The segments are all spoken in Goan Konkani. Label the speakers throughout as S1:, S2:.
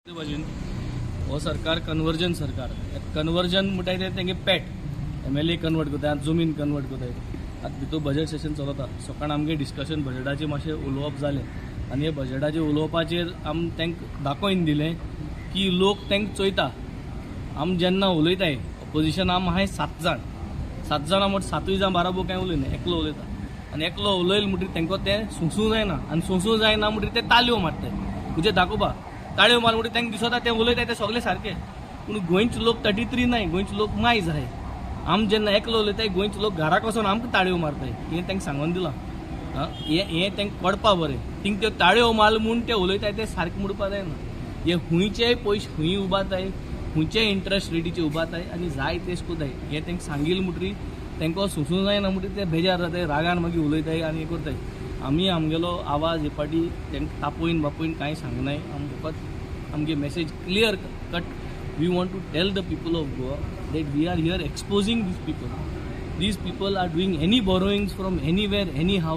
S1: ते भाशेन हो सरकार कन्वर्जन सरकार. कन्वर्जन म्हणटाय ते तेंगे पेट एमएलए कन्वर्ट करताय, जमीन कन्वर्ट करताय. आतां भितर बजेट सेशन चलता. सकाळ आमगे डिस्कशन बजेटाचेर मातशें उलोवप जालें आनी हे बजेटाचेर उलोवपाचेर आम तांकां दाखोवन दिलें की लोक तांकां चोयता. आम जेन्ना उलयताय ऑपोजिशन आम आहाय सात जाण, सात जाणां म्हण सातूय जाण बाराबोर कांय उलयना, एकलो उलयता आनी एकलो उलयल म्हणटकीर तांकां तें सोंसूं जायना आनी सोंसूं जायना म्हणटकीर ते तालयो मारताय. म्हणजे दाखोवपा ताळयो मार म्हणटकीर तांकां दिसता ते उलयताय ते सगळे सारके. पूण गोंयचे लोक 33 नाय, गोंयचे लोक मायज आहाय. आम जेन्ना एकलो उलयताय गोंयचे लोक घराक वचोन आमकां ताळयो मारताय. हें तांकां सांगोन दिलां. हें हें तांकां कळपा बरें. थिंग त्यो ताळयो मारल म्हूण ते उलयताय ते सारकें म्हणपा जायना. हे खुंयचेय पयशे खूंय उबाताय, खुंयचेय इंट्रस्ट रेटीचे उबाताय आनी जाय तेश कोताय. हें तांकां सांगील म्हणटकीर तांकां सोंसूं जायना म्हणटकीर ते बेजार जाताय, रागान मागीर उलयताय आनी हें करताय. आमी आमगेलो आवाज हे फावटी तांकां तापोवन बापोवन कांय सांगनाय. आमी फकत आमगे message clear cut we want to tell the people of Goa that we are here exposing these people. These people are doing any borrowings from anywhere, anyhow,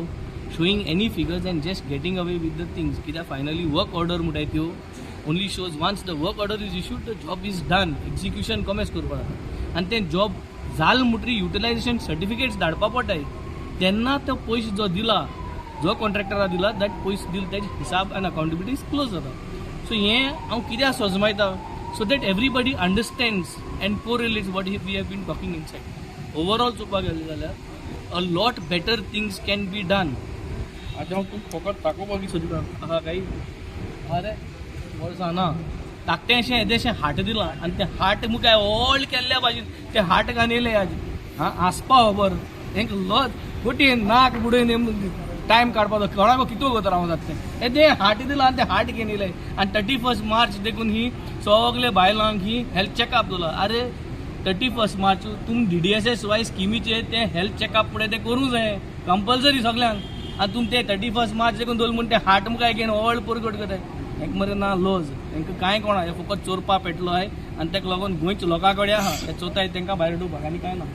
S1: showing any figures and just getting away with the things. कित्याक फायनली वर्क ऑर्डर म्हणटाय त्यो only shows once the work order is issued, the job is done. Execution कमेस करपाक जाता आनी तें जॉब जाल म्हणटकीर युटिलायझेशन सर्टिफिकेट्स धाडपा पडटाय. तेन्ना तो पयशे जो दिला, जो कॉन्ट्रॅक्टरा दिला, that पयशे दिले तेजे हिसाब आनी अकाउंटेबिलिटी क्लोज जाता. सो हें हांव कित्याक सजमायता, so that everybody understands and correlates what we have been talking inside. Overall चोवपाक गेलें जाल्यार a lot better things can be done. आतां हांव तुका फकत दाखोवपाक सोदता आहा काही अरे वर्सां ना धाकटें अशें येदेशें हाट दिलां आनी तें हाट मुखार व्हड केल्ल्या भाशेन तें हाट घालून येयलें आज. आं, हांसपा खबर तेंका लज फटीन नाक बुडयन टायम काडपाचो कोणाक कितू वता रावूं जाता तें येदें हाट दिलां आनी तें हाट घेवन येयलें. आनी 31 मार्च देखून ही सगळे बायलांक ही हेल्थ चॅकअप दिला. अरे, 31 मार्च तुम डीडीएसएस वाय स्किमीचेर तें हेल्थ चॅकअप फुडें तें करूंक जाय कंपल्सरी सगल्यांक. आनी तुम ते 31 मार्च देखून दवरलें म्हूण ते हाट मुखार घेवन व्हड परगट करताय. हेंका मरे ना लज, हेंका कांय कोणा. हे फकत चोरपा पेटलो आहाय आनी ताका लागून गोंयच्या लोकां कडेन आहा ते चोताय तांकां भायर उडोवपाक आनी कांय ना.